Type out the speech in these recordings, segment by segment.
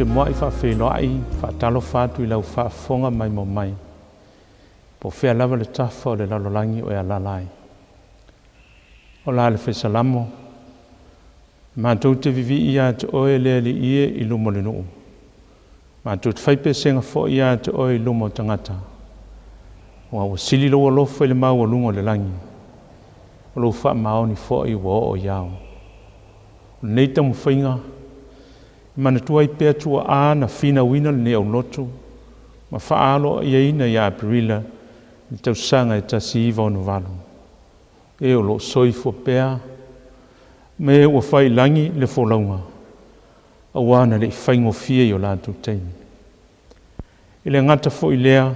te muai faafeiloai, faatalofa atu i lau faafofoga maimoa mai, po o fea lava le tafa o le lalolagi o e alaala ai. Ola le Fai Salamo, matou te vivii ia te oe le Alii e i luma o le nuu. Matou te fai pesega foi ia te oe i luma o tagata. Aua ua sili lou alofa i le maualuga o le lagi, o lou faamaoni foi ua oo i ao. O lenei taumafaiga, e manatua ai pea tuaa na finauina lenei aulotu ma faaaloaiaina ia Aperila i le tausaga e 1968. E o lo o soifua pea, ma e ua fai i lagi le folauga, auā na le i faigofie i o latou taimi. E le gata foi i lea,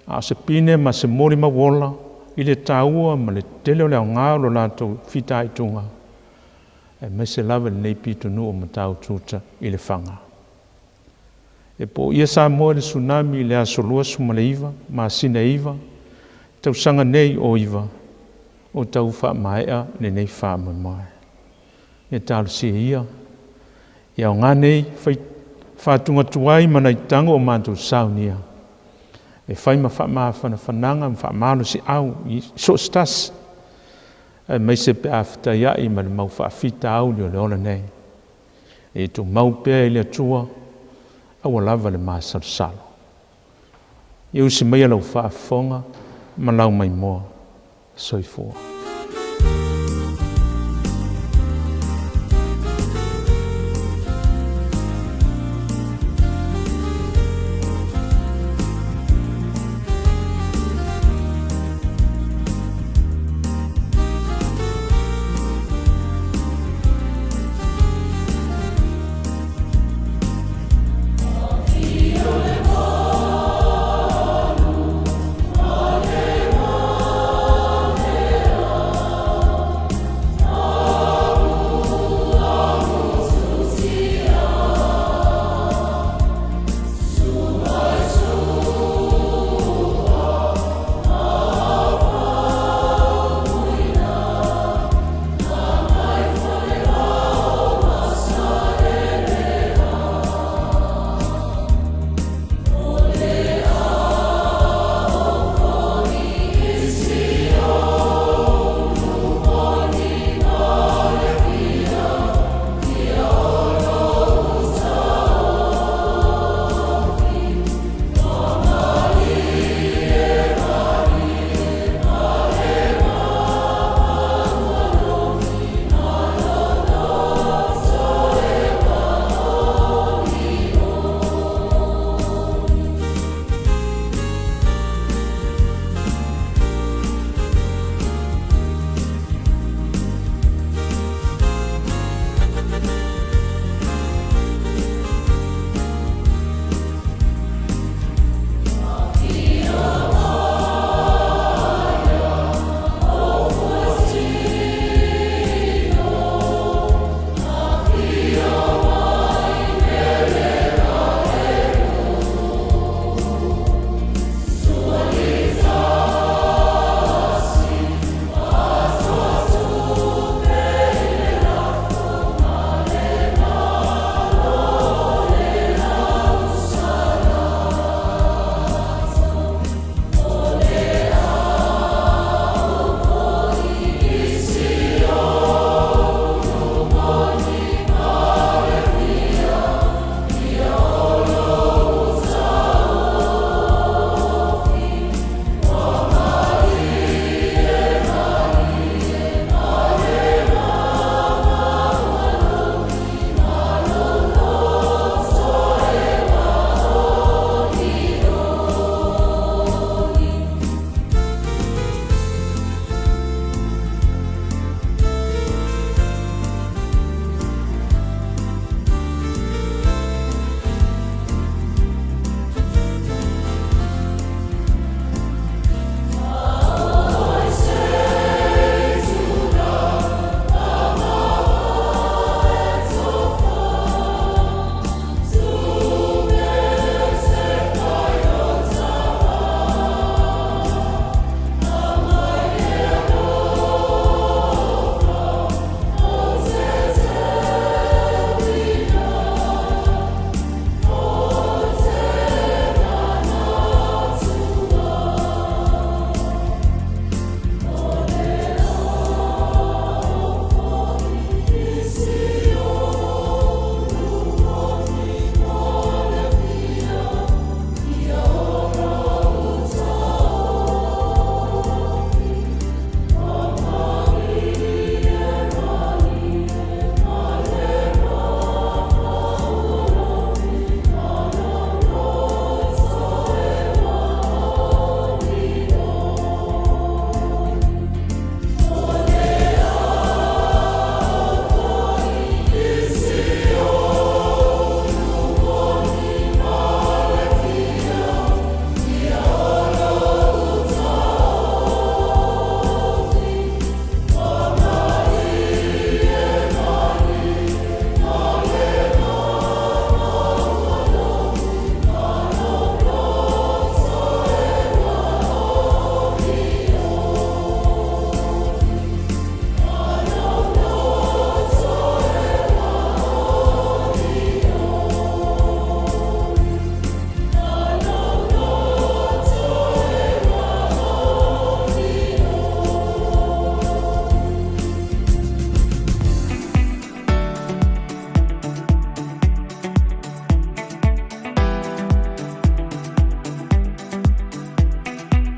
a o se pine ma se molimau ola i le taua ma le tele o le aoga o lo latou fitaituga, aemaise lava i lenei pitonuu o Matautu-uta i Lefaga. E poia Samoa i le tsunami i le aso 29 masina e 9, tausaga nei o 9, o tau faamaea lenei faamoemoe. Ia talosia ia, ia aoga nei faatugatuai ma nai tago o matou saunia, e fai ma faamafanafanaga ma faamalosiau i so o se tasi, aemaise pe a fetaiai ma le mau faafitauli o le ola nei. E tumau pea i le Atua, aua lava le masalosalo. Ia usi maia lau faafofoga ma lau maimoa. Soifua.